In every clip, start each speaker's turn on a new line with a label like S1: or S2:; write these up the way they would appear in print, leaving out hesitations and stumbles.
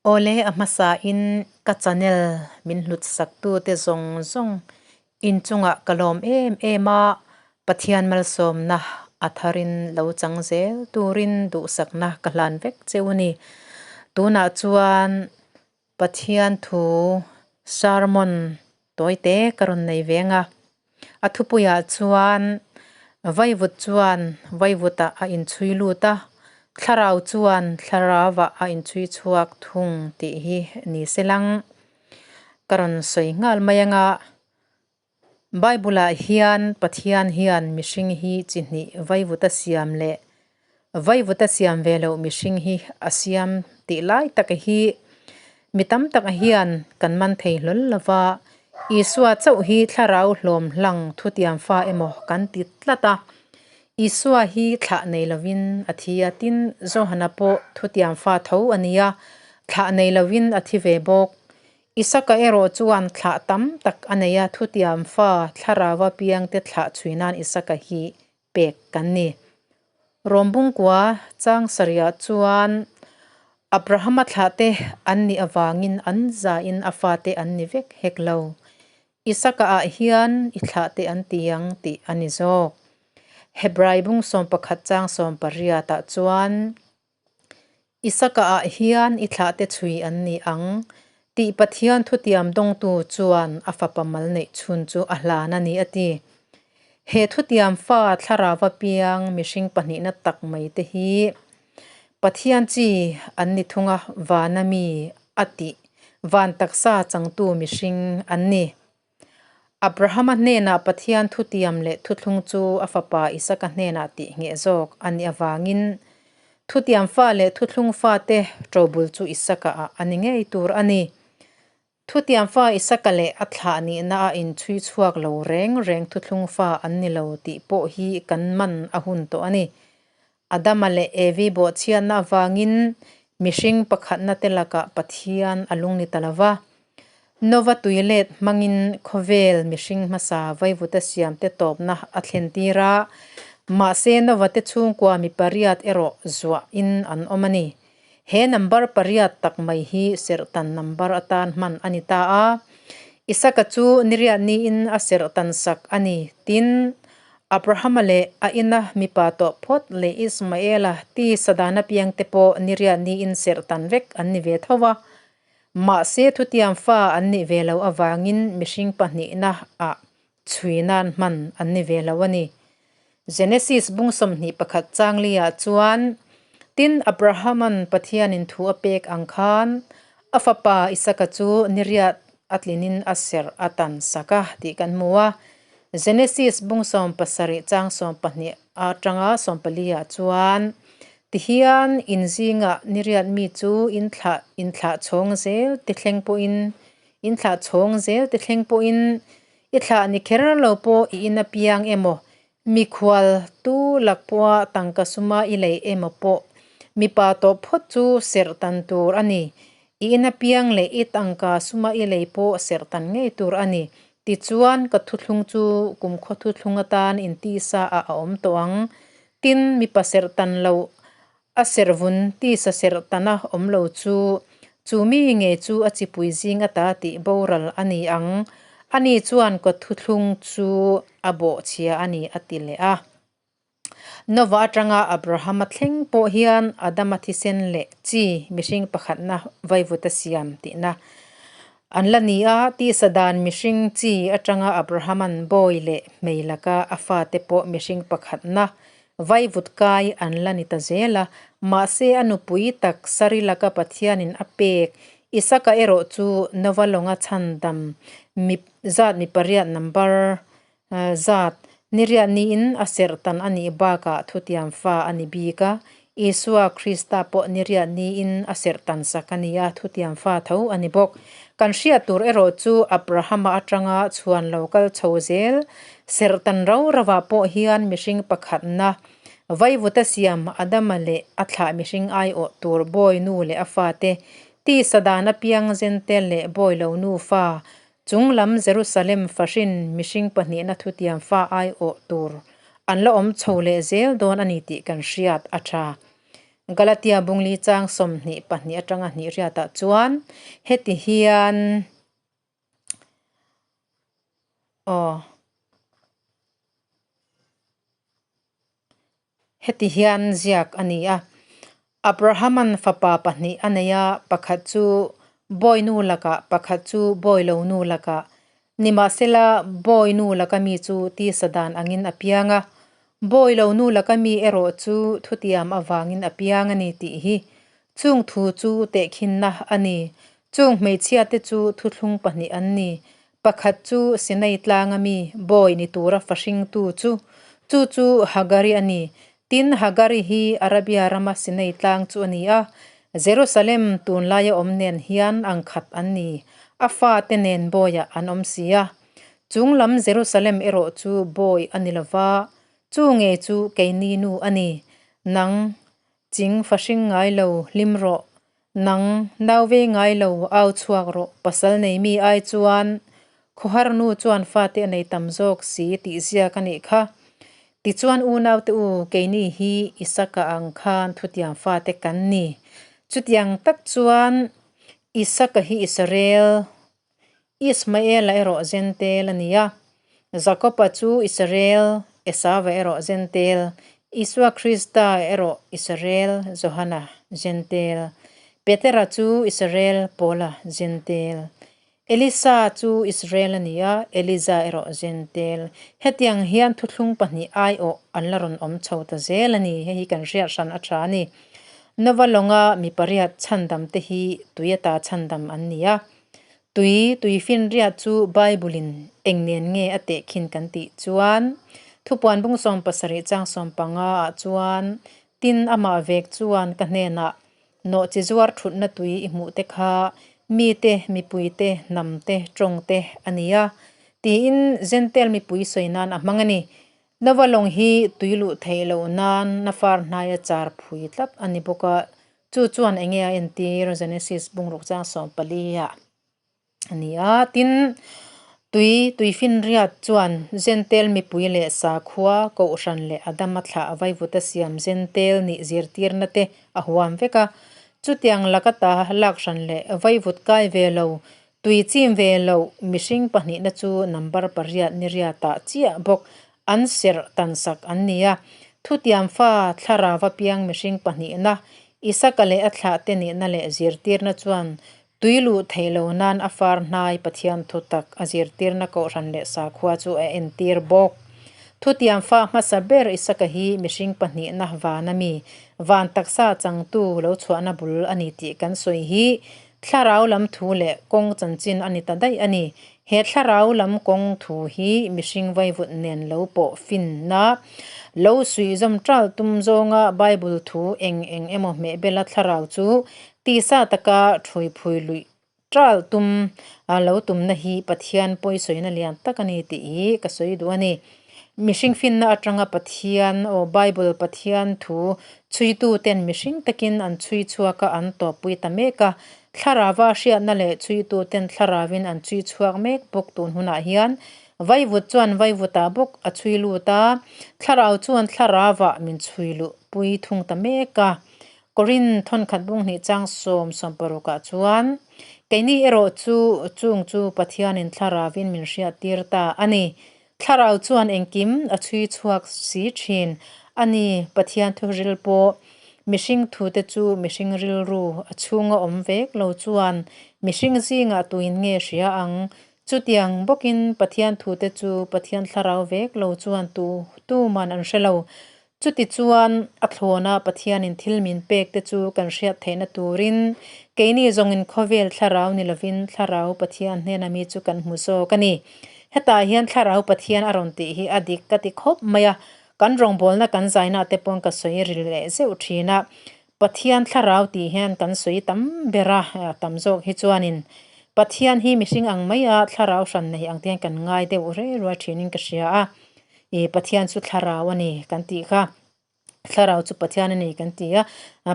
S1: Awle a hmasa in ka channel min hlut sak tu te zawng zawng inchungah ka lawm em em a, Pathian malsawmna a tharin lo chang zel turin duhsakna ka hlan vek cheu a ni. Tunah chuan Pathian thu sermon tawite ka rawn nei veng a, a thupuiah chuan vaivut chuan vaivutah a inchhui lut a, thlarau chuan thlarauvah a inchhui chhuak thung tih hi ni selang ka rawn sawi nghal mai anga Bible-ah hian Pathian hian mihring hi chi hnih vaivuta siam leh vaivuta siam ve loh mihring hi a siam tih lai tak hi mi tam tak hian kan man thei hlawl lo va, Isua chauh hi thlarau hlawm hlang thutiam fa emaw kan ti tlat a. Isua hi thlah nei lovin a thi a, tin Johana pawh thutiam fa tho a ni a, thlah nei lovin a thi ve bawk. Isaka erawh chuan thlah tam tak a nei a, thutiam fa thlarau apiangte thlah chhui nan Isaka hi pek kan ni. Rawmbungkua chang sarihah chuan Abrahama thlahte an nih avangin an zain a fate an ni vek hek lo. Isaka ah hian i thlahte an ti ang tih a ni zawk. Hebrai bung 11 chang 18 ah chuan Isaka ah hian i thlahte chhui an ni ang tih Pathian thutiam dawngtu chuan a fapa mal neih chhun chu a hlan a ni a ti. He thutiam fa thlarau apiang mihring pahnihna tak mai te hi Pathian chi an ni thung a, vana mi a tih van taksa changtu mihring an ni. Abrahama hnenah Pathian thutiam leh thuthlung chu a fapa Isaka hnenah tih ngheh zawk a nih avangin thutiam fa leh thuthlung fate ṭobul chu Isaka ah a ni ngei tur a ni. Thutiam fa Isaka leh a thlah nihna a inchhui chhuak lo reng reng thuthlung fa an ni lo tih pawh hi kan man a hun tawh a ni. Adama leh Evi bawhchhiatna avangin mihring pakhatna te lakah Pathian a lung ni ta lo va. Nova tuilet hmangin khawvel mihring hmasa vaivuta siamte tawpna a thlen tir a, mahse Nova te chhungkua mi pariat erawh zuahin an awm a ni. He number pariat tak mai hi serhtan number atan hman a ni ta a. Isaka chu niriat niin a serhtan sak a ni. Tin, Abrahama leh a ina mipa tawh phawt leh Ismaela ti sadana piangte pawh niriat niin serhtan vek an ni ve tho a. Mahse thutiam fa an nih ve lo avangin mihring pahnihna ah chhui nan hman an ni ve lo a ni. Genesis bung 21 changli ah chuan, Tin, Abrahaman Pathianin thu a pek ang khan a fapa Isaka chu niriat a tlinin a serh a tan sak a tih kan hmu a. Genesis bung 17 chang 12 atanga 14 ah chuan, Tihian in zingah niriat mi chu in thlah in thlah chhawng zel te thleng pawhin in thlah chhawng zel te thleng pawhin i thlah ni kher lo pawh i in apiang emaw Mikhual tu lak pawha tangka suma i lei emaw pawh mipa tawh phawt chu serh tan tur a ni. I in apiang leh i tangka suma i lei pawh serh tan ngei tur a ni. Tichuan ka thuthlung chu kumkhaw thuthlung atan intisa ah a awm tawh ang. Tin, mipa serh tan loh a serhvun tisa serh tana awm lo chu, chu mi nge chu a chipui zing ata tih boral a ni ang. Ani chuan ka thuthlung chu a bawhchhia a ni a ti leh a. Nova atanga Abrahama thleng pawh hian Adama thisen leh chi mihring pakhatna vaivuta siam tihna an la ni a, tisa dan mihring chi atanga Abrahaman bawi leh hmei laka a fate pawh mihring pakhatna Vaivut kai an la ni ta zel a, mahse a nupui tak Sari laka Pathianin a pek Isaka erawh chu Nova lawnga chhandam mi zat mi pariat number zat niriat niin a serhtan a nih bakah thutiam fa a ni bik a, Isua Krista pawh niriat niin a serhtan sak a ni a, thutiam fa tho a ni bawk. Kan hriat tur erawh chu Abrahama atanga chhuan lo kal chho zel Serhtan rau rauah pawh hian mihring pakhatna vaivuta siam Adama leh a thlah mihring aiawh tur bawi nu leh a fate, tisa dan apiang zente leh bawi lo nufa, chung lam Jerusalem fahrin mihring pahnihna thutiam fa aiawh tur an la awm chho leh zel dawn a ni tih kan hriat a tha. Galatia bungli chang 22 atanga hnih riatah chuan heti hian aw heti hian ziak a ni a, Abrahaman fapa pahnih a nei a, pakhat chu bawi nu lakah pakhat chu bawi lo nu lakah. Nimahsela bawi nu laka mi chu tisa dan angin a piang a, bawi lo nu laka mi erawh chu thutiam avangin a piang a ni tih hi Chung thu chu tehkhinna a ni. Chung hmeichhiate chu thuthlung pahnih an ni. Pakhat chu Sinai tlanga mi bawi ni tura fahringtu chu, chu chu Hagari a ni. Tin, Hagari hi Arabia rama Sinai tlang chu a ni a, Jerusalem tunlaia awm nen hian ang khat an ni. A fate nen bawiah an awm si a. Chung lam Jerusalem erawh chu bawi a ni lova, chu ngei chu keini nu a ni. Nang Ching fahring ngai lo, hlim rawh. Nang, nau ve ngai lo, au chhuak rawh. Pasal nei mi ai chuan khawhar nu chuan fate a nei tam zawk si tih ziak a nih kha. Tichuan unaute u, keini hi Isaka ang khan thutiang fate kan ni. Chutiang tak chuan Isaka hi Israel, Ismaela erawh Zentel a ni a, Jakoba chu Israel, Esava erawh Zentel, Isua Krista erawh Israel, Johana Zentel, Petera chu Israel, Paula Zentel, Elisa chu Israel a ni a, Eliza erawh Zentel. Hetiang hian thuthlung pahnih aiawh an la rawn awm chho ta zel a ni. Hei hi kan hriat hran a tha a ni. Nova lawnga mi pariat chhandam te hi tui ata chhandam an ni a. Tui, tuifinriat chu Bible-in eng nen nge a tehkhin kan tih chuan, Thupuan bung 70 chang 15 ah chuan, Tin, amah vek chuan ka hnenah, Nawhchi zuar thutna tui i hmuh te kha mite, mipuite, hnamte, tawngte a ni a, tiin Jentail mipui sawi nan a hmang a ni. Nova lawng hi tui luh theih loh nan na far hnaia char phui tlat a ni bawk a, chu chuan eng nge a entir Genesis bungruk chang 14 ah a ni a. Tin, tui tuifinriat chuan Jentail mipui leh sakhua, kohhran leh Adama thlah vaivuta siam Jentail nih zirtirna te a huam vek a. Chutiang laka ta lak hran leh vaivut kai ve lo Tui chim ve loh mihring pahnihna chu number pariat ni riatah chiah bawk an serh tansak an ni a. Thutiam fa thlarava piang mihring pahnihna Isaka leh a thlahte nihna leh zirtirna chuan tui luh theih lo nan a far hnai Pathian thutak a zirtirna kohhran leh sakhua chu a entir bawk. Thutiam fa hmasa ber Isaka hi mihring pahnihna vana mi van taksa changtu lo chhuahna bul a ni tih kan sawi hi Thlarau lam thu leh kawng chanchin a ni ta daih a ni. He thlarau lam kawng thu hi mihring vaivut nen lo pawh finna, lo suihzawm ṭal tum zawnga Bible thu eng eng emaw hmehbela thlarau chu tisa taka ṭhuiphui luih ṭal tum lo tumna hi Pathian pawisawina lian tak a ni tih hi ka sawi duh a ni. Mihring finna atanga Pathian aw Bible Pathian thu chhuitu ten mihring takin an chhui chhuak a an tawppui ta mek a, thlarava hriatna leh chhuitu ten thlaravin an chhui chhuak mek bawk tun hunah hian vaivut chuan vaivutah bawk a chhui lut a, thlarau chuan thlarava min chhui luh pui thung ta mek a. Korin thawnkhat bung hnih chang sawm sawm parukah chuan, Keini erawh chu chung chu Pathianin thlarauin min hriattir ta a ni. Thlarau chuan engkim a chhui chhuak si thin a ni. Pathian thuril pawh mihring thute chu mihring rilru a chhunga awm vek lo chuan mihring zingah tuin nge hria ang? Chutiang bawkin Pathian thute chu Pathian thlarau vek lo chuan tu tuman an hre lo. Chutichuan, a thlawna Pathianin thil min pek te chu kan hriat theihna turin keini zawngin khawvel thlarau ni lovin thlarau Pathian hnena mi chu kan hmu zawk a ni. Hetah hian thlarau Pathian a rawn tih hi a dik ka ti khawp mai a, kan rawngbawlna kan zaina te pawn ka sawi ri leh zeuh thin a. Pathian thlarau tih hian kan sawi tam ber a, tam zawk hi chuanin Pathian hi mihring ang mai a thlarau hran nei ang te hian kan ngai deuh rei ruai thinin ka hria a. I Pathian chu thlarau a ni kan tih kha, thlarau chu Pathian a ni kan ti a,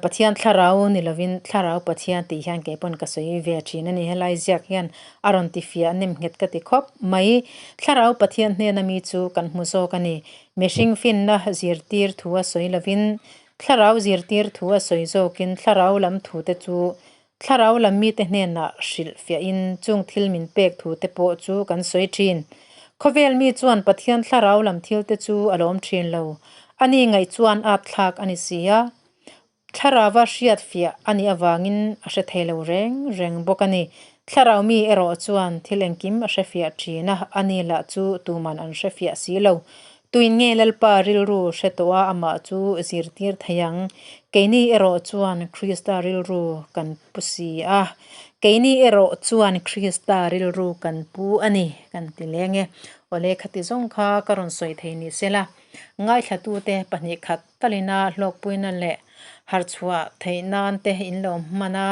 S1: Pathian thlarau ni lovin thlarau Pathian tih hian kei pawn ka sawi ve thin a ni. Helai ziak hian a rawn ti fiah nem nghet ka ti khawp mai. Thlarau Pathian hnena mi chu kan hmu zawk a ni. Mihring finna zirtir thu a sawi lovin. Thlarau zirtir thu a sawi zawkin thlarau lam thute chu thlarau lam mite hnenah hrilh fiahin chung thil min pek thute pawh chu kan sawi thin. Khawvel mi chuan Pathian thlarau lam thilte chu a lawm thin lo. Ani ngaih chuan ap thlak a ni si a. Thlarauva hriat fiah a nih avangin a hre thei lo reng reng bawk a ni. Thlarau mi erawh chuan thil engkim a hre fiah thin a, a ni lah chu tuman an hre fiah si lo. Tuin nge Lalpa rilru hre tawh a amah chu zirtir thei ang? Keini erawh chuan Krista rilru kan pu si a. Keini erawh chuan Krista rilru kan pu a ni, kan ti leng e. Awle khati zawng kha ka rawn sawi thei ni sela. Ngaithlatute pahnihkhat talina hlawkpuina leh harchhuah theih nan te in lo hman a,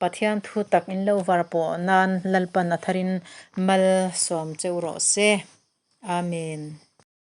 S1: Pathian thu tak in lo var pawh nan Lalpan a tharin malsawm cheu rawh se. Amen.